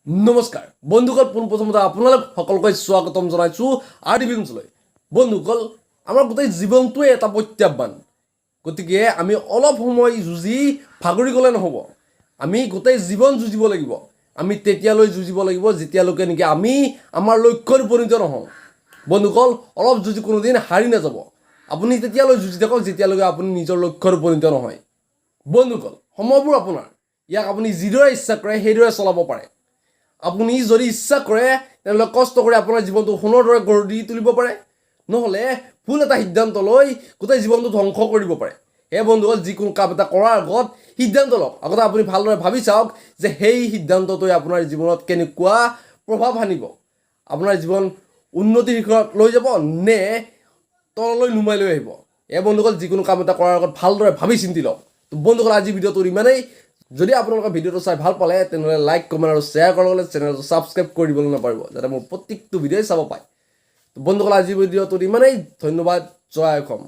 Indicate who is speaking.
Speaker 1: নমস্কাৰ বন্ধুসকল, পোনপ্ৰথমতে আপোনালোক সকলোকে স্বাগতম জনাইছোঁ আৰ ডি ফিল্মছলৈ। বন্ধুসকল, আমাৰ গোটেই জীৱনটোৱে এটা প্ৰত্যাহ্বান। গতিকে আমি অলপ সময় যুঁজি ভাগৰি গ'লে নহ'ব। আমি গোটেই জীৱন যুঁজিব লাগিব। আমি তেতিয়ালৈ যুঁজিব লাগিব, যেতিয়ালৈকে নেকি আমি আমাৰ লক্ষ্যত উপনীত নহওঁ। বন্ধুসকল, অলপ যুঁজি কোনোদিন হাৰি নাযাব। আপুনি তেতিয়ালৈ যুঁজি থাকক, যেতিয়ালৈকে আপুনি নিজৰ লক্ষ্যত উপনীত নহয়। বন্ধুসকল, সময়বোৰ আপোনাৰ। ইয়াক আপুনি যিদৰে ইচ্ছা কৰে, সেইদৰে চলাব পাৰে। আপুনি যদি ইচ্ছা কৰে, তেনেহ'লে কষ্ট কৰি আপোনাৰ জীৱনটো সোণৰ দৰে গঢ় দি তুলিব পাৰে, নহ'লে ভুল এটা সিদ্ধান্ত লৈ গোটেই জীৱনটো ধ্বংস কৰিব পাৰে। সেয়ে বন্ধুসকল, যিকোনো কাম এটা কৰাৰ আগত সিদ্ধান্ত লওক। আগতে আপুনি ভালদৰে ভাবি চাওক যে সেই সিদ্ধান্তটোৱে আপোনাৰ জীৱনত কেনেকুৱা প্ৰভাৱ আনিব, আপোনাৰ জীৱন উন্নতিৰ শিখৰত লৈ যাব নে তললৈ নুমাই লৈ আহিব। এই বন্ধুসকল, যিকোনো কাম এটা কৰাৰ আগত ভালদৰে ভাবি চিন্তি লওক। তো বন্ধুসকল, আজি ভিডিঅ'টো ইমানেই। যদি আপোনালোকে ভিডিঅ'টো চাই ভাল পালে, তেনেহ'লে লাইক, কমেণ্ট আৰু শ্বেয়াৰ কৰাৰ লগতে চেনেলটো ছাবস্ক্ৰাইব কৰি দিবলৈ নাপাহৰিব, যাতে মোৰ প্ৰত্যেকটো ভিডিঅ'ই চাব পায়। তো বন্ধুসকল, আজি ভিডিঅ'টোত ইমানেই। ধন্যবাদ। জয় অসম।